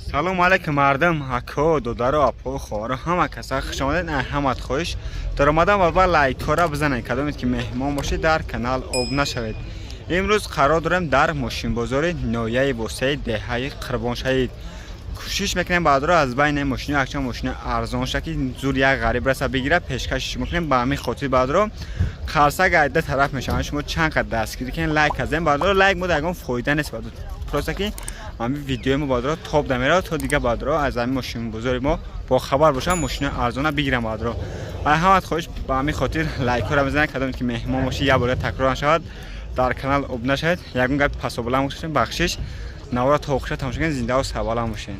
Салом алейкум мардум, ако, додаро, апо, хоҳаро, ҳама каса хуш омадед. Ҳамат хоҳиш даромадан ва лайкҳоро бизанед. Кадомед ки меҳмон бошед дар канал обуна шавед. Имрӯз қарор дорем дар мошинбозори ноҳияи Восеи деҳаи Қурбоншаҳид. Кӯшиш мекунем баъдро аз байни мошини якчанд мошини арзон ша ки зур як ғариб раса бигира пешкашиш мекунем. Ба ҳамин хотир баъдро қарсак айда тараф мешаванд. Шумо чанд қад дастгирӣ кунед, лайк казем. Баъдро лайк мо ягон фоида нест, баъдро просто ки ҳамин видеои мо баъдро топ дамерава, то дига баъдро аз ҳамин мошинбозори мо бохабар бошанд, мошини арзона бигиранд баъдро. Ҳамат хоҳиш ба ҳамин хотир лайкҳоро мезанед. Кадоме ки меҳмон бошед, як бора такрор нашавад, дар канал обуна шавед. Ягон гапи пасобаланд бошед, бахшиш. Навора то охиша тамошо кунед, зиндаву сарбаланд бошед.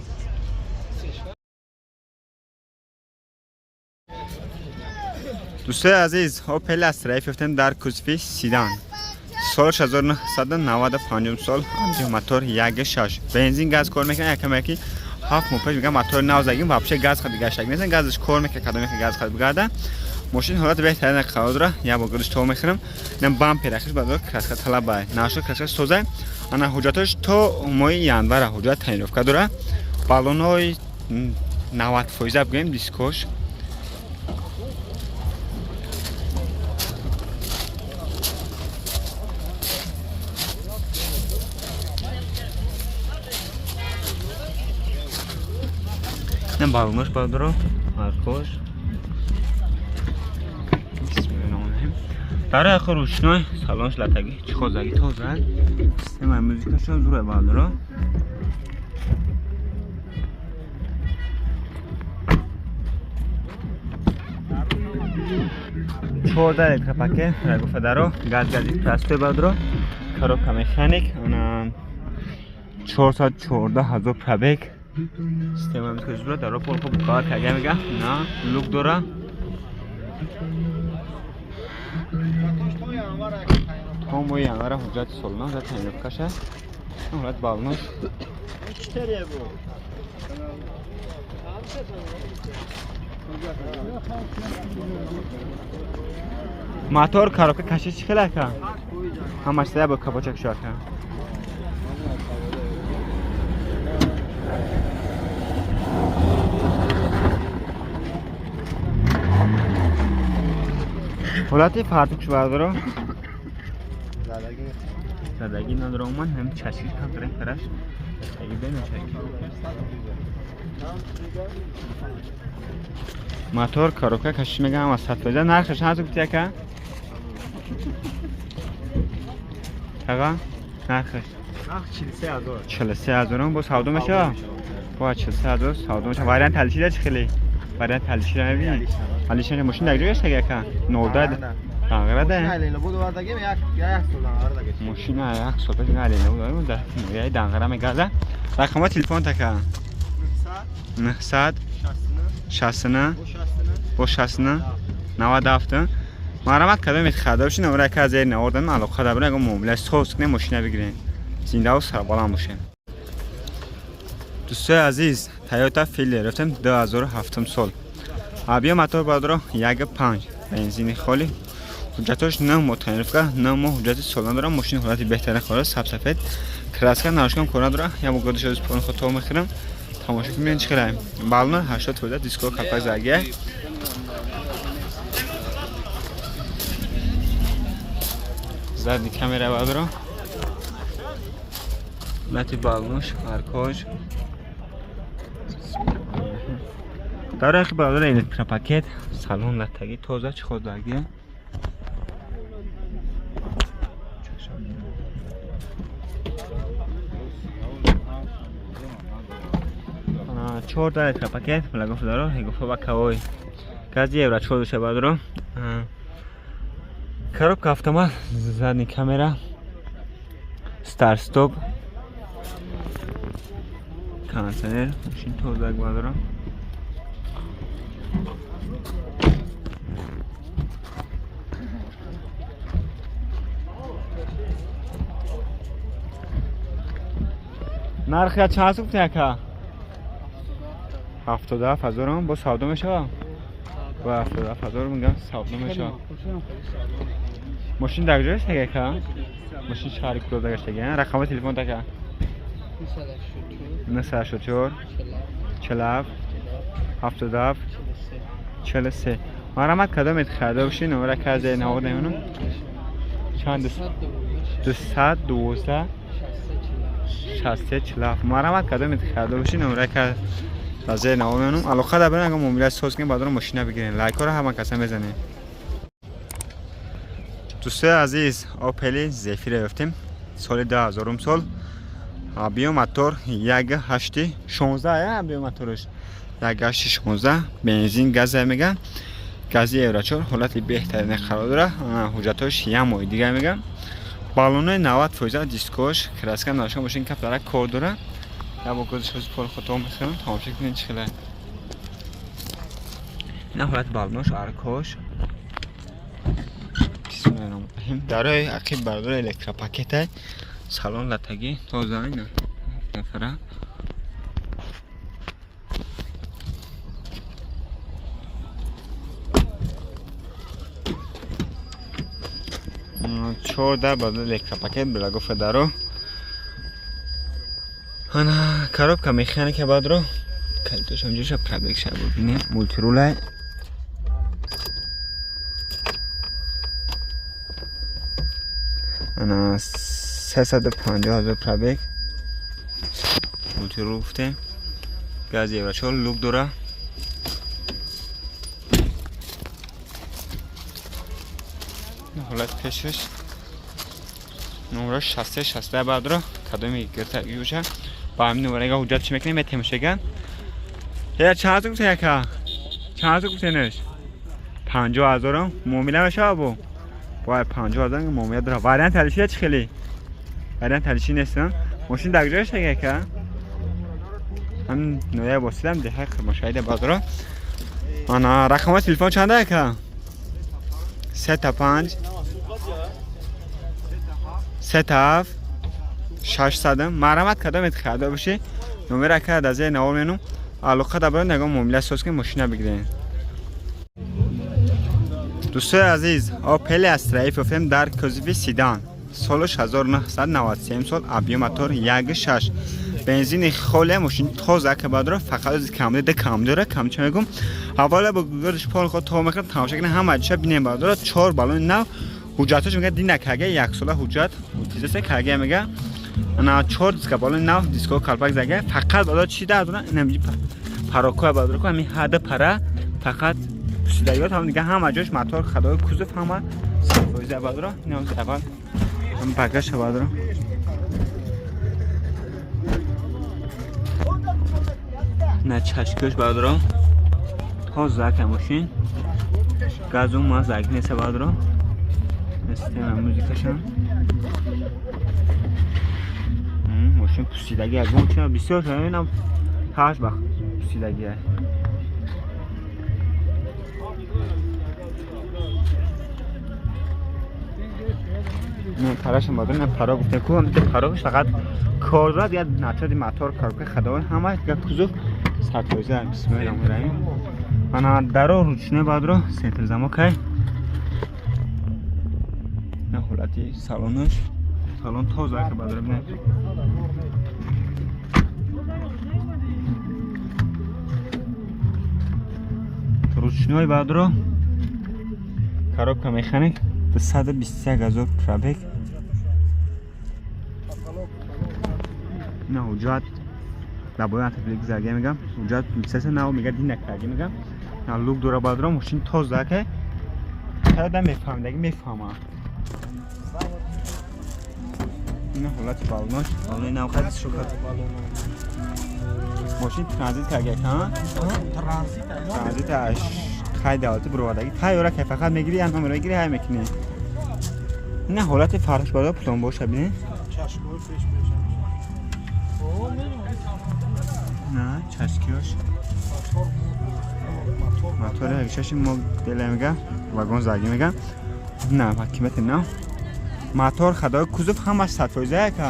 Дӯстои азиз, Опел Астра ёфтем дар кузови седан. Соли 1995 сол, мотор 1.6, бензин, газ кор мекунад. Якам яки 7 моҳ пеш мегам мотори нав задагим, вообще газ хади гаштаг нест, газаш кор мекунад. Кадом яки газ хади бигарда, мошин ҳолати беҳтарин қарор дора. Як бор гудиш то мехӯрам. Инам бампер ахиш бадор краска талаба нашу краска соза. Ана ҳуҷҷатош то моҳи январа ҳуҷҷат тонировка дора. Баллонҳои 90% бигӯем, дискош. Инам баллонош бадоро аркош. Дар яхо рӯшной салонш латаги чихозаги тоза. Системаи музикашон зура бадоро. Чорда электропакет рагуфадаро, газ гази простой бадро, коробка механик, ана 414 000 пробег. Система музика зура, даро полко букават кага мега, на люк дора. То моҳи январа ҳуҷҷати солона, ҳуҷҷати тонировкаша. Ҳолат балнош. Мотор, коробка кашиш чӣ хел ака? Ҳамаш сая бо капочак шу ака. Ҳолати фартук шу бардоро. Задагӣ надора уман, ҳам чашкиш кам дорем караш. Чашкаги бено чашки. Мотор, коробка кашиш мегам ҳама 100%. Нархаш чанд гуфти ака? Ага, нархаш Нарх 43 000. 43 000 бо савдо мешава? Бо 43 000 савдо мешава. Вариант алишида чӣ хеле? Вариант алишида мебинӣ? Алишида мошин дар ҷо гаштаги ака? 09 Дангара да? Алина буд овардагим як як сол Дангара да гашт. Мошина як сол пеш Алина буд, дар ноҳияи Дангара мегаза. Рақамҳои телефон така? 900 69 бо 69 97. Марҳамат, кадомед харидор бошед, номера яка аз зери навор додем, алоқа дабаред, ягон муомила соз кунед, мошина бигиред. Зиндаву сарбаланд бошед. Дӯстои азиз, Toyota Fielder рафтем 2007 сол. Объём мотор бардоро 1.5, бензини холӣ. Ҳуҷҷатош 9 моҳ тонировка, 9 моҳ ҳуҷҷати солона дорам. Мошини ҳолати беҳтарин қарор, сабсафед. Краска нарушкам кор надора. Як бор годиш аз пон хото мехӯрам. Тамошо кунед чӣ хеле. Баллон 80%, диско капак загия. Задний камера бардоро. Ҳолати баллонош, аркош. Дар яхи бардора электропакет, салон латтаги тоза чӣ хозаги. Чорда электропакет, лагофдаро, гуфта ба кавой. Гази евро 4 душа бардоро. Коробка автомат, задний камера, старт стоп, кондиционер, мошин тоза бардоро. Нархи чанд гуфтӣ ака? 77 000 бо савдо мешава? Бо 77 000 мегам савдо мешава. Мошин дар куҷо гаштаги ака? Мошин шаҳри Кӯлоб гаштаги. Рақами телефон така? 984 47 77 43. марҳамат, кадомет харидор бошед, номера казе навор намонам. Чанд? 212 63 47. Марҳамат, кадомет харидор бошед, номера казе навор мемонам. Алоқа дар бирен, агар муомила соз кунем, баъдро мошина бигирем. Лайкҳоро ҳама каса мезанем. Дӯстои азиз, Опели Зефира ёфтем. Соли 2000 сол. Объём мотор 1.8 16, объём мотораш 1.8 16, бензин газа меган. Гази Евро 4, ҳолати беҳтарин қарор дора. Ҳуҷҷатҳош як моҳи дига меган. Баллонои 90%, дискош, краска нашон, мошин каптара кор дора. Я бо гузаш ҳози пол хото мехӯрам, тамошо кунед чӣ хеле. Ина ҳолати баллонош, аркош. Бисмиллаҳир. Дарои ақиб бардор электропакета, салон латагӣ тоза, ина нафара. Чор дар бардор электропакет белагофа даро. Ана коробка механика бадро. Калитош ҳамҷоша, пробег ша бибинем. Мультирула. Ана 350 000 пробег. Мультирул гуфтем. Газ Евро 4, люк дора. Ҳолат пешаш. Номераш 63 62 бадро. Кадоми гирта юша. Ба ҳамин номерага ҳуҷҷат чӣ мекунем, метемошеган. Я чанд гуфте яка? Чанд гуфтенеш? 50 000 муомила мешава бо? Бо 50 000 муомила дора. Вариант алиши чӣ хеле? Вариант алиши нест, мошин дар куҷояш яка? Ҳамин ноя босидам деҳа Қирмошаида бадро. Ана рақамҳои телефон чанда яка? Се та панҷ, се та ҳафт, шашсадам. Марҳамат, кадомет харидор бошӣ, номера ка дар зери навор менум. Алоқа дар барои ягон муомила соз кунем, мошина бигирем. Дӯстои азиз, Опели Астра Ф ёфтем дар кузови седан. Солаш 1993 сол, объём мотор 1.6, бензини холия, мошин тоза ка бадро, фақат ози камди да кам дора, кам ча мегум. Аввала бо гурш пол ход то мекунам, тамошо кунем, ҳама ҷиша бинем бадро, чор баллони нав, ҳуҷҷатош мега дина кага, як сола ҳуҷҷат, тизасе кага мега. Ана чор диска баллони нав, диско калпак зага, фақат бадро чи дар дора, инам парокоя бадро ку, ҳамин ҳада пара фақат пусидагиот, ҳам дига ҳама ҷош мотор, ходовой, кузов ҳама 100% бадро. Инам аввал ҳам багаша бадро. На чашкош бадро. Тоза ка мошин. Газу ма заг неса бадро. Система музикашам. Мошин пусидаги ягон чиз бисёр инам ҳашт вақт пусидаги. Не парашам бадро, не пара гуфтем ку, ҳам парош фақат кор дорад, я начади мотор, коробка, ходовой ҳама я кузов 100%. Бисмиллаҳир раҳмонир раҳим. Ана даро ручной бадро, центр замок ай. На ҳолати салонаш. Салон тоза ка бадро бинед. Ручной бадро. Коробка механик 221 ҳазор пробег. На ҳуҷҷат лабои антиблик заге мегам, ҳуҷҷат лицензия нав мега, дина карги мегам. На люк дора бадро, мошин тоза ка. Када мефаҳмидаги мефаҳма. Ина ҳолати баллонош, баллони нав қад шука. Мошин транзит карга ка? Транзит. Транзит аш қай давлати буровардаги. Тайёра ка фақат мегири, я номер мегири, ҳай мекунӣ. Ина ҳолати фарш бадо пломбоша бинед. Чашмои пеш пеш. На чашкиёш. Мотори ҳагишаши мо дела мега, вагон заги мега. На ҳакимати на. Мотор, ходовой, кузов ҳамаш 100% яка.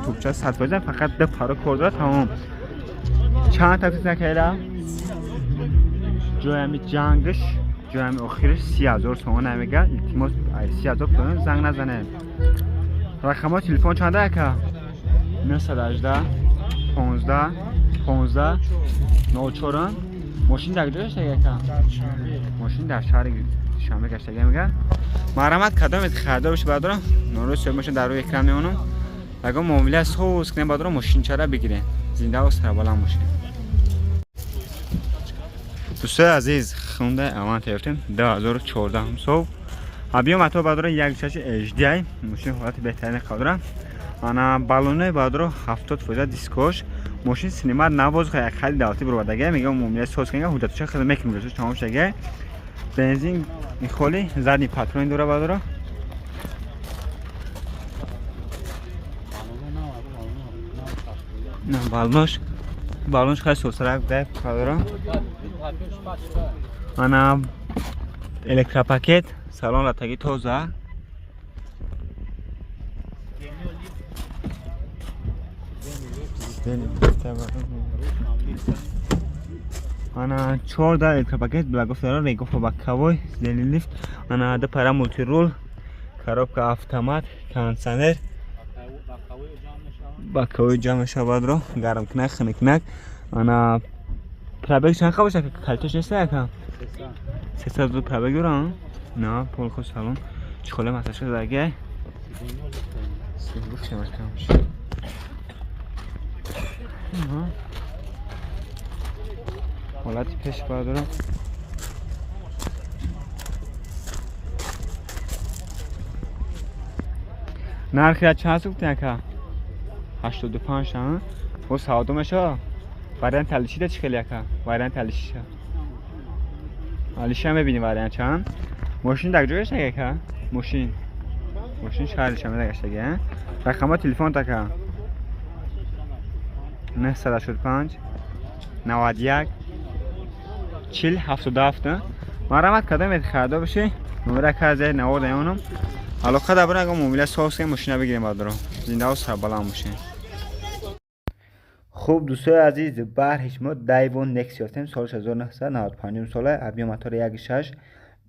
Тупча 100%, фақат ду пара кор дорад, тамом. Чанд та накайра? Ҷои ҳами ҷангш, ҷои ҳами охириш 30 000 сомон намега. Илтимос, ай 30 000 поён занг назанед. Рақамҳои телефон чанда яка? 918 15 15 04. Мошин дар куҷо гаштага ака? Мошин дар шаҳри Душанбе гаштага мегӯяд. Марҳамат, кадомед харидор бошед бародаро, номрои соҳиби мошин дар рӯи экран мемонам. Ягон муомила соз кунем бародаро, мошинчара бигирем. Зиндаву сарбаланд бошед. Дӯстои азиз, Хундай Аванта ёфтем 2014 сол. Объём мотор бародаро 1.6 HDI, мошин ҳолати беҳтарин қарор дорад. Ана баллонои бародаро 70% дискош. Мошин синимат навоз як хали давлатӣ баровардага, мегӯям муомила соз кунем, ҳуҷҷатоша хеле мекунем, ҳуҷҷатош тамом шудага. Бензин холи, задний патрони дора бародаро. На баллонош, баллонош хеле сосарак буда бародаро. Ана электропакет, салон латаги тоза. Ана 14 электропакет, благофтара регофа боковой, зелень лифт, ана ду пара мультирул, коробка автомат, кондиционер, боковой ҷамъ мешавад ро, гармкунак, хунуккунак. Ана пробег чанд қа бошад? Калтош нест яка? 300 пробег дорам? На, пол худ салон. Чӣ масашка заги? Ҳолати пеш бардорам. Нархи чанд аст гуфтем ака? 85 ҳа? Бо савдо мешава? Вариант алишида чӣ хеле ака? Вариант алишиша. Алиша мебинӣ вариант чанд? Мошин дар куҷо гаштага ака? Мошин. Мошин шаҳри Душанбе гаштага, а? Рақамҳои телефон ака? 985 91 40 77. Марҳамат, кадомед харидор бошӣ, номера ака зери навор мемонам. Алоқа дар бора, ягон муомила соз кунем, мошина бигирем бародаро. Зиндаву сарбаланд бошед. Хуб, дӯстои азиз, барҳи шумо Дайвон Некс ёфтем, соли 1995 сола, объём мотор 1.6,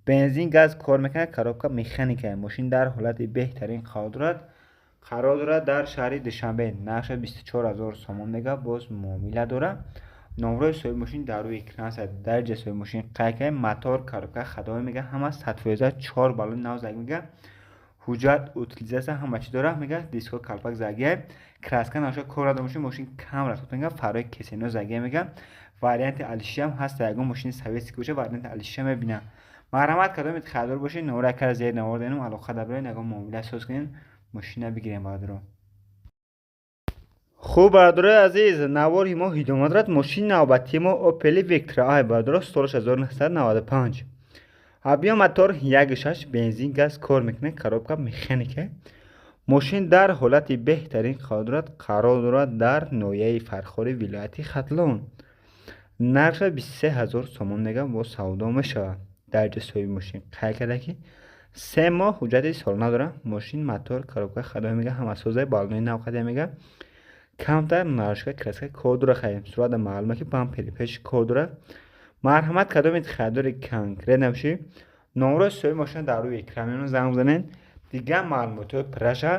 бензин газ кор мекунад, коробка механика. Мошин дар ҳолати беҳтарин қарор дорад. Қарор дорад дар шаҳри Душанбе. Нархаш 24000 сомон мега, боз муомила дорад. Номрои соҳиби мошин дар рӯи экран аст. Дараҷаи соҳиби мошин қайд кардем, мотор, коробка, ходовой мега, ҳама 100%, 4 баллони нав заги мега. Ҳуҷҷат, утилизация ҳама чиз дорад, мега, диско калпак загия, краска наша кор надора, мошин кам расход мега, фарои кесено загия мега. Варианти алишиам ҳаст, ягон мошини советский боша, варианти алишия мебинам. Марҳамат, кадомед харидор бошед, номра кара зери навор денам, алоқа дар ягон муомила соз кунем, мошина бигирем бародаро. Хуб, бародарои азиз, навори мо идома дорад. Мошини навбатии мо Opel Vectra ай бародаро, соли 1995. Объём мотор 1.6, бензин газ кор мекунад, коробка механика. Мошин дар ҳолати беҳтарин қарор дорад, қарор дорад дар ноҳияи Фархори вилояти Хатлон. Нархаш 23000 сомон мега, бо савдо мешавад. Дараҷаи соҳиби мошин қайд карда ки 3 моҳ ҳуҷҷати солона дорад. Мошин мотор, коробка, ходовой мега, ҳама соза, баллони нав қадия мега. Камтар нарушка, краска кор дора, хаем. Сурата маълума ки бампери пеш кор дорад. Марҳамат, кадомед харидори конкрет набошӣ, номрои соҳиби мошина дар рӯи экран мемонад, занг бизанед. Дигар маълумотҳои пурраша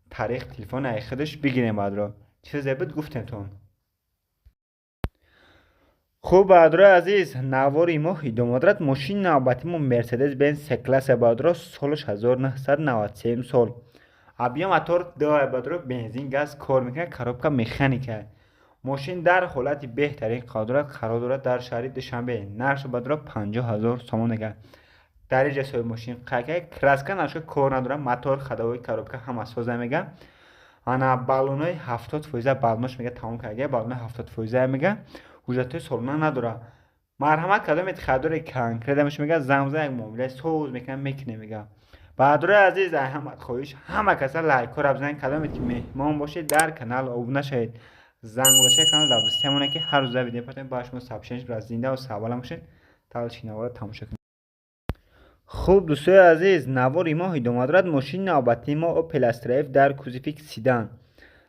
тариқи телефони ай худаш бигирем бародаро. Чизе буд гуфтемтон. Хуб, бародарои азиз, навори мо идома дорад. Мошини навбатии мо Mercedes Benz C-класса бародаро, солаш 1993 сол. Объём мотор 2 бародаро, бензин газ кор мекунад, коробка механика. Мошин дар ҳолати беҳтарин қарор дорад, қарор дорад дар шаҳри Душанбе. Нархш бародаро 50000 сомон мега. Дараҷаи соҳиби мошин қайд кард, краска нашка кор надорад, мотор, ходовой, коробка ҳама соза мега. Ана баллонои 70% баллонош мега тамом карда, баллонои 70% мега, ҳуҷҷатҳои солона надорад. Марҳамат, кадомед харидори конкрет меша мега, занг бизан, як муомилаи соз мекунам, мекунем мега. Бародарои азиз, ай ҳамат хоҳиш, ҳама каса лайкҳоро бизанед, кадомед ки меҳмон бошед дар канал обуна шавед. Зангулачаи канал дар васита монед ки ҳар рӯза видео патем ба шумо сообщение бирасад. Зинда ва сарбаланд бошед. Талши наворро тамошо кунед. Хуб, дӯстои азиз, навори мо идома дорад. Мошини навбатии мо Opel Astra F дар кузови седан.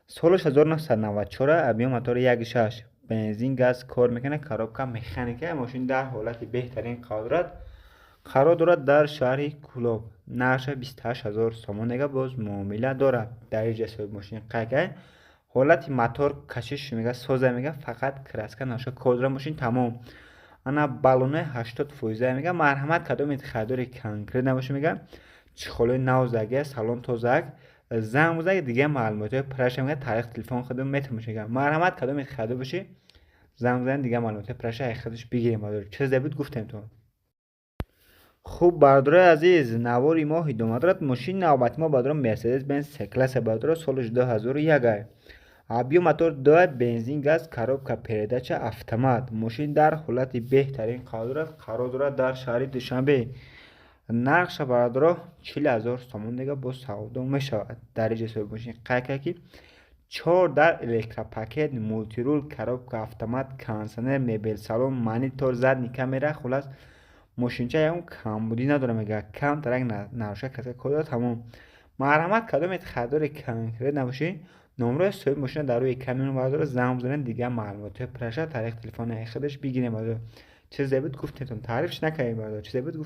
Солаш 1994, объём мотори 1.6, бензин газ кор мекунад, коробка механика. Мошин дар ҳолати беҳтарин қарор дорад. Қарор дорад дар шаҳри Кӯлоб. Нархаш 28000 сомон мега, боз муомила дорад. Дараҷаи соҳиби мошин қайд кард. Ҳолати мотор кашиш мега, соза мега, фақат краска наша кодра, мошин тамом. Ана баллонаи 80 фоиза мега. Марҳамат, кадомед харидори конкрет набоша мега, чехолои навзагия, салон тозак, занг бизанед, дига маълумотҳои пурраша мега тариқи телефон худам метавонед мега. Марҳамат, кадомед харидор бошӣ, занг бизанед, дига маълумотҳои пурраша ай худаш бигирем. Бародаро, чизе буд, гуфтем то. Хуб, бародарои азиз, навори мо идома дорад. Мошини навбати мо, бародаро, Мерседес Бенз С класса, бародаро, соли 2001, объём мотор 2, бензин, газ, коробка передача автомат. Мошин дар ҳолати беҳтарин қарор дорад, қарор дорад дар шаҳри Душанбе. Нархша, бародаро, 40 000 сомон дега, боз савдо мешавад. Дар иҷа соҳиби мошин қайд кард, ки чор дар, электропакет, мультируль, коробка автомат, кондиционер, мебел, салон, монитор, задний камера. Хулас, мошинча ягон камбудӣ надорад мега, камтарак нароша каса кодо, тамом. Марҳамат, кадомед харидори конкрет набошӣ, номрои соҳиби мошина дар рӯи камён, бардора, занг бизанед, дигар маълумотҳои пурраша тариқи телефони худаш бигирем. Бардор, чизе буд, гуфтетон, таърифш накардем, бардор, чизе буд, гуфт.